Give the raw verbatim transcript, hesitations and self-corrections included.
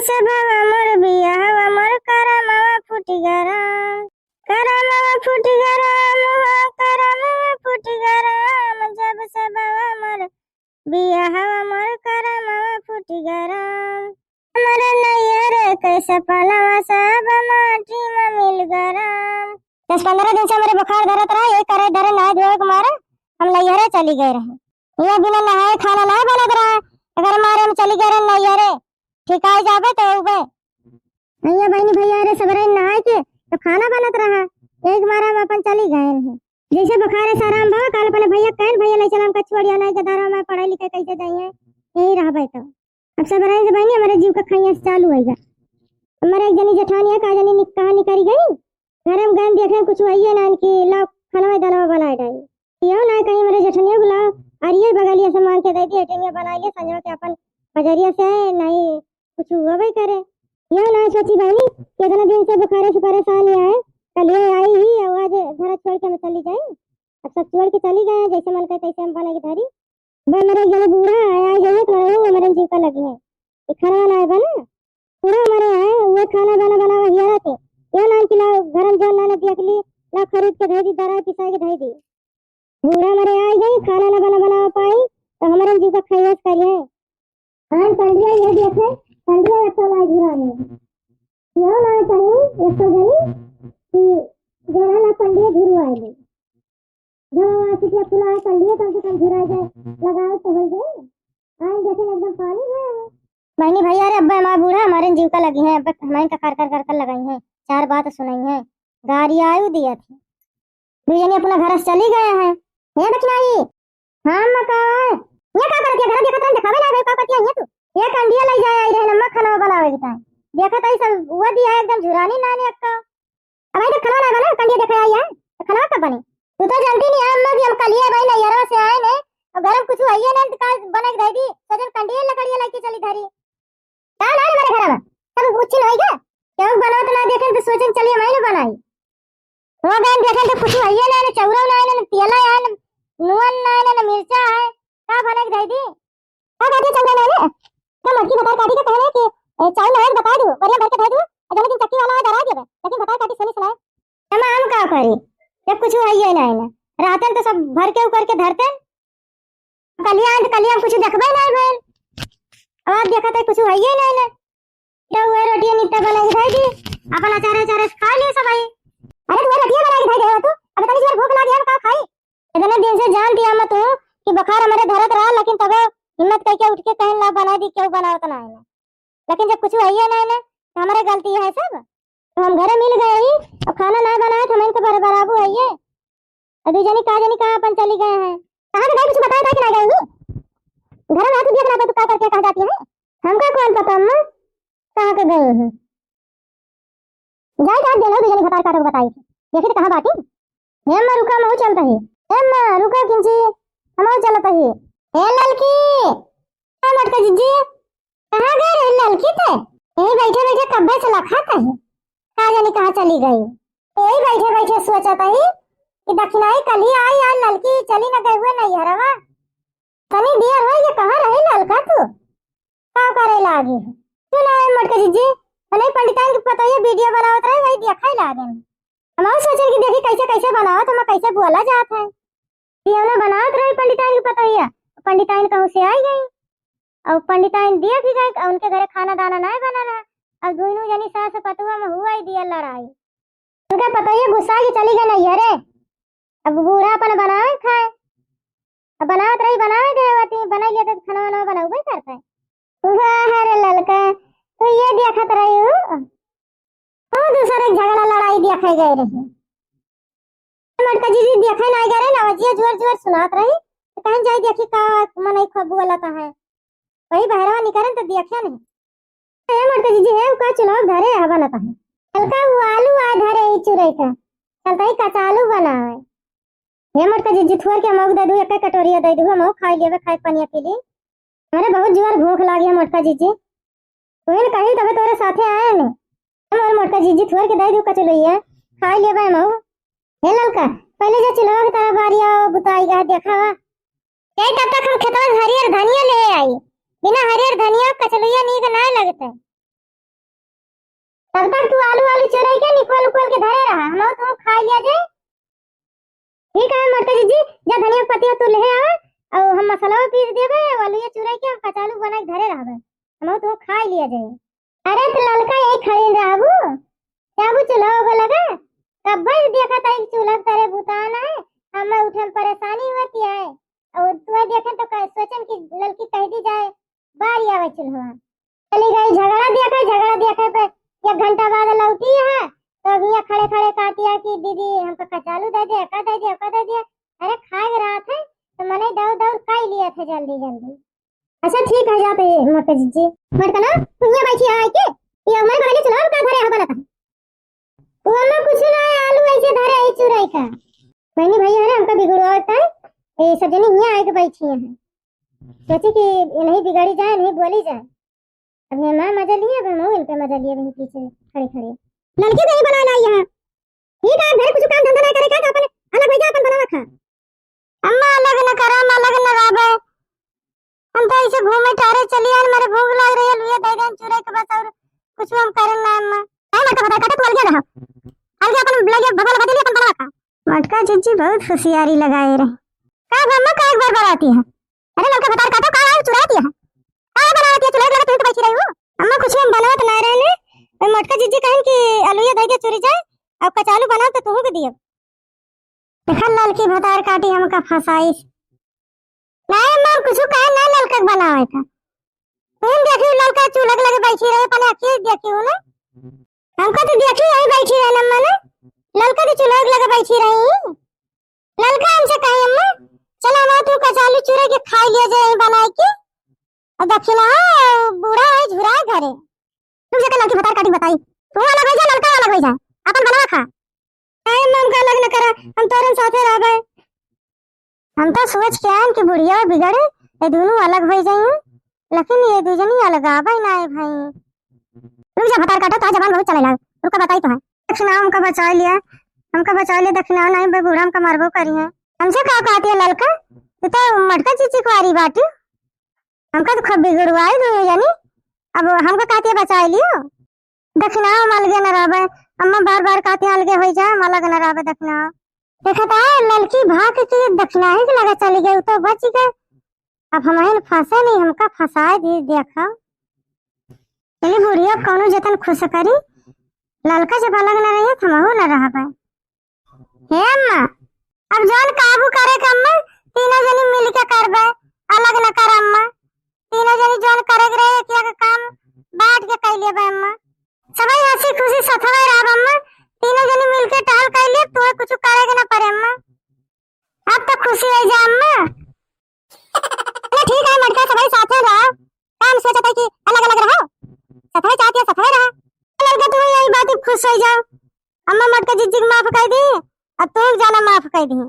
से भवा मोर बियाहवा मोर करमवा फूटि गा राम, करमवा फूटि गा राम, हो करमवा फूटि गा राम, जब से भवा मोर बियाहवा मोर करमवा फूटि गा राम। हमरे नैहरे के सपनवा सब माटी में मिलि गा राम। दस पन्द्रह दिन से हमरे बुखार धरत रहा, यही करे धरे नहाए धोए के मारे हम नैहरे चली गए रहे। ये बिना नहाए खाना नाहीं बनत रहा, अगर मारे हम चली गए रहे नैहरे, ठिकाए जाबे तो उबे। भैया बहिनी भैया रे सबरे नहाए के तो खाना बनत रहा, यही के मारे हम अपन चली गए हैं। जैसे बुखार से आराम भवा, काल अपने भैया कहन, "भैया ले चला हमका छोड़िया, नाहीं के धारा में पढ़ाई लिखाई कैसे जाइए, यही रहबे तो।" अब सबरे से बहिनी हमरे जीव का खैया से चालू होइगा। हमरे एक जनी जेठानी है, का जनी नि-, कहाँ निकरी गई, घर में गए देखे कुछ वही है ना, इनकी लाओ खाना दनवा बनाए डाई। यो ना कहीं हमरे जेठनिया को लाओ, अरे ये बगलिया से मांग के दे दिए, जेठनिया बनाए लिए, संजवा के अपन बजरिया से नहीं कुछ होबे करे। यो ना सोची बहिनी, कितना दिन से बुखारे से परेशान है, कल ये आई ही, और आज घर छोड़ के हम चली जाई। अब सब छोड़ के चली गए हैं, जैसे मन करे तैसे हम बना के धरी। बे हमरे एक जने बूढ़ा आए, आए जाइए, तुम्हारे वो हमरे जीव का लगी है। ये खाना वाना है बना? बूढ़ा हमारे आए, वो खाना बना, बना, वही आ रहा थे। यो ना कि लाओ, घर में जो ना, ना देख ली, लाओ खरीद के धई दी, दरा पिसा के धई दी। बूढ़ा हमरे आ गई, खाना ना बना, बना पाई, तो हमरे जीव का खैस करिए। हाँ, पंडिया ये देखे, पंडिया एक तो लाई घुरा ले। यो ना कहीं, एक तो गई कि जरा ना पंडिया घुरवा ले। जो वहाँ से क्या खुला है, पंडिया कम से कम घुरा जाए, लगाओ तो हो जाए। आए देखे एकदम पानी है। बहिनी भैया रे, अब्बे हमार बूढ़ा हमारे जीव का लगी है, अब्बे हमारे का कर कर कर कर लगाई है, चार बात सुनाई है, गारी आयु दिया थी। दुई जनी अपना घर से चली गए हैं। हे दखिनाई। हाँ अम्मा, का है? ये का करत है? घर देखत रहन, देखावे ना भाई, का करत है ये तू? ये कंडिया ले जाए आई रहे अम्मा, खाना बनावे के टाइम। देखत आई सब वो दिया है एकदम झुरानी नानी अक्का। अब आई तो खाना ना बना, कंडिया देखे आई है। तो खाना कब बने? तू तो जानती नहीं है अम्मा कि हम कलिए भाई नैहरवा से आए ने, और घर में कुछ हुआ ही नहीं तो काल बना के दे दी। सजन कंडिया लकड़िया लेके चली धरी। का ना हमारे घर में? सब उच्छिन होई गया। केहू बनावत ना देखे तो सोचन चलिए मैं ना बनाई। हो गए देखे तो कुछ हइये ना, ना चौरा ना है, ना तेला है, ना नून ना है, ना, ना मिर्चा है। का बना के दे दी? का कहती चंगा ना है? का मटकी भतार काटी के कहने कि, ए, चाउर ना है तो बता दू, बढ़िया भर के दे दू, और जौने दिन चक्की वाला है, धरा देबे, लेकिन भतार काटी सुनी सुनाए। एमा हम का करी? जब कुछ हइये ना है ना। रातन तो सब भर के ऊपर के धरते। कलिया आन त कलिया में कुछ देखबे नहीं भइल। अब देखत है कुछ हइये नहीं ना। तो वह रोटियां नित्ता बना के खाई दी, अपन अचारे अचारे से खा लिए सब आई। अरे तू वह रोटियां बना के खाई दे तू, अब इतनी जोर भूख लागी है, हम का खाई? इतने दिन से जान दिया मैं तू कि बुखार हमारे धरत रहा, लेकिन तबे हिम्मत करके उठ के कहन ला बना दी, क्यों बनावत ना है ना। लेकिन जब कुछ हइये नहीं ना, तो हमारे गलती है सब। तो हम घरे मिल गए ही, और खाना ना बनाए तो हम इनके बराबू हइये। और दू जनी का जनी कहाँ अपन चली गए हैं। कहाँ के गए कुछ बताए था कि ना गए ही? घर में हाथ दिया ना, तू का करके कहाँ जाती है? हमका कौन पता अम्मा, कहाँ के गए हैं? जाए जाए देनो दू जनी भतार काटो बताई थी। देखी तो कहाँ बाटी? हे अम्मा रुका, महू चलता ही। हे अम्मा रुका किंची, हमहू चलता ही। हे ललकी, हे मटका जिज्जी, कहाँ गए रही ललकी ते? यही बैठे बैठे कब्बे से लखात ही। का जानी कहाँ चली गई। यही बैठे बैठे सोचत ही कि दखिनाई कल ही आई, आज ललकी चली न गई हुए नैहरवा। तनी देर होई कि कहाँ रही ललका तू? का करे लागी? सुना है मोटका जिज्जी, अने पंडिताइन के पतोहिया वीडियो बनावत रहे, वही देखे लागे। हम सोचन कि देखी कैसे कैसे बनावत, हम कैसे बोला जात है। बियवना बनावत रही पंडिताइन के पतोहिया, पंडिताइन कहूँ से आई गई। और पंडिताइन देख भी गई, उनके घरे खाना दाना नहीं बनल है। अब दोनों जनी सास पतोह में हुआ ही दिया लड़ाई। उनका पतोहिया गुस्सा के चली गई नैहरे। अब बूढ़ा अपन बनावे खाए, अब बनावत रही बनावे दे होती, बनाई लेते तो खाना वाना बनावे करते। वाह रे ललका, तू ये देखत रही हो, वो दूसरे के झगड़ा लड़ाई देखे गए रही। मोटका जिज्जी देखे ना गए रहे ना, वजिया जोर जोर सुनात रही, तो कहीं जाई देखी का मनई खबुआ लता है। वही बहरवा निकरन तो देखिया नहीं। ए मोटका जिज्जी, हे का चुनाव धरे हवा न कहे। हल्का वो आलू आ धरे ई चुरई का। चलता ही कचालू बनावे। हे मोटका जिज्जी, थोर के मौक दे दू, एक कटोरिया दे दू, हम खाई लेबे, खाए पनिया पी ली। हमरे बहुत जोर भूख लागी है मोटका जिज्जी। तू ही न कही तबे तोरे साथे आए ने। हम और मोटका जिज्जी थोर के दे दू कचलुइया, खाई लेबे हम। हे ललका, पहले जो चुनाव की तरफ आ रही हो, बुताई गा देखा वा। यही तब तक हम खेतवा से हरियर धनिया ले आई। बिना हरियर धनिया कचलुइया नीक ना लगते। तब तक तू आलू, आलू चुराई के निकोल, उकोल के धरे रहा, हम तो खाई लिया जाए। ठीक है मोटका जिज्जी, जा धनिया के पत्तिया तू ले आवा, और हम मसाला पीस देबे, आलू ये चुराई के हम कचालू बना के धरे रहबे, हम तो खाई लिया जाए। अरे तो ललका यही खड़ी रहबू, जाबू चूल्हा ओगो लगा, कब्बे से देखत आई चूल्हा तरे बुतान है, हमें उठे में परेशानी होती है, और तू देखे तो कह, सोचन कि ललकी कह दी जाए, बारी आवे चूल्हा। चली गई झगड़ा देखे, झगड़ा देखे पे एक घंटा बाद लौटी है, तो अब यहाँ खड़े खड़े कहती है कि दीदी हमको कचालू दे दे, का दे दे, का दे दे। अरे खाए के रात है, तो मने दौड़ दौड़ खाई लिया था जल्दी जल्दी। अच्छा ठीक है, जाते हैं मोटका जिज्जी। मोटका ना, तू यहाँ बैठी है आके, ये हमारे बगल के चुनाव का धरे है बनता है। वो अम्मा कुछ ना है, आलू ऐसे धरे है चुराई का। बहनी भैया है ना, हमका बिगड़वाता है, ये सब जने यहाँ आके बैठी हैं। सोचे कि नहीं बिगाड़ी जाए, नहीं बोली जाए। अब ये माँ मजा लिए, अब हम इन पे मजा लिए, वहीं पीछे खड़े खड़े। लड़की तो ही बना लाई यहाँ। ठीक है, घर कुछ काम धंधा नहीं करे का, तो अपन अलग हो जा, अपन बनावा खा। अम्मा अलग न करा, हम अलग न रहबे। हम तो ऐसे घूमे टहरे चली आन, मेरे भूख लग रही है, लुए दे देन चुराई के बस, और कुछ हम करन ना अम्मा। काहे मोटका भतार काटा, तू अलगे रहा। अलगे अपन लगे भगवान बदली अपन बनवा खा। मोटका जिज्जी बहुत होशियारी लगाए रहे। का अम्मा का एक बार बराती है? अरे ललका भतार काटा, का आए चुराती है? का बनावती है? चुराई लगे तू तो बैठी रही हो। अम्मा कुछ हम बनवत ना रहे ने। ओए मोटका जिज्जी कहन कि अलुए दे के चुरी जाए, अब कचालू बनाओ तो तुहू के दिए। देखा ललकी भतार काटी हमका फंसाई। नहीं अम्मा, कुछ कहे ना ललका के बनावे का। तुम देखी ललका चूल्हा के लगे बैठी रही, अपने अखिए देखी हूँ ना। हमका तो देखी यही बैठी रहे अम्मा ना। ललका के चूल्हा के लगे बैठी रही। ललका हमसे कही अम्मा, चल अम्मा तू कचालू चुराई के खाई लिया जाए यहीं बनाए के। और दक्षिणा बूढ़ा है झुराए घरे। रुक जा, ललकी भतार काटी बताई। तू अलग हो जा, ललका अलग हो जा, अपन बनावा खा। नहीं अम्मा, हमका अलग न करा, हम तोरन साथे रहबे। हम तो सोच के आयन कि बुढ़िया बिगड़े, ये दोनों अलग हो जाइए, लेकिन ये दू जनी अलगावे ना है भाई। रुक जा भतार काटा, तो जबान बहुत चले लाग। रुका बताई तो है। दक्षिणा हमका बचा लिया, हमका बचा लिया, दक्षिणा नहीं बे बूढ़ा हमका मरबो करी है। हमसे का कहती है ललका, तू तो मोटका जिज्जी कुआरी बाटी, हमका तो खूब बिगड़वाई दू जनी, अब हमका कहती है बचा लियो। दक्षिणा हम अलगे न रहबे। अम्मा बार बार कहती हैं अलगे हो जा, हम अलग न रहबे दक्षिणा। देखा था ललकी भाग के दक्षिणा ही के लगे चली गई, तो बच गए। अब हम फंसे नहीं, हमका फंसाए दी देखा। चली बुढ़िया कौनो जतन खुश करी, ललका जब अलग न रही तो हमहू न रहबे। हे अम्मा, अब जौन काबू करे के अम्मा, तीनों जनी मिल के करबे, अलग न कर अम्मा। तीनों जनी जौन करे के रहे, एक एक काम बांट के कर लेबे अम्मा। सबई हंसी खुशी सथवे रहब अम्मा, तीनों जनी मिल के टहल कर लेब, तुम्हें कुछ करे के न पड़े अम्मा। अब तो खुशी हो जा अम्मा। अरे ठीक है मोटका, सबई साथे रहो, काम सोचत है कि अलग अलग रहो, सथवे चाहती है सथवे रहा। ललका तू यही बात खुश हो जाओ, अम्मा मोटका जिज्जी के माफ कर दी, अब तू जाना माफ कर दी।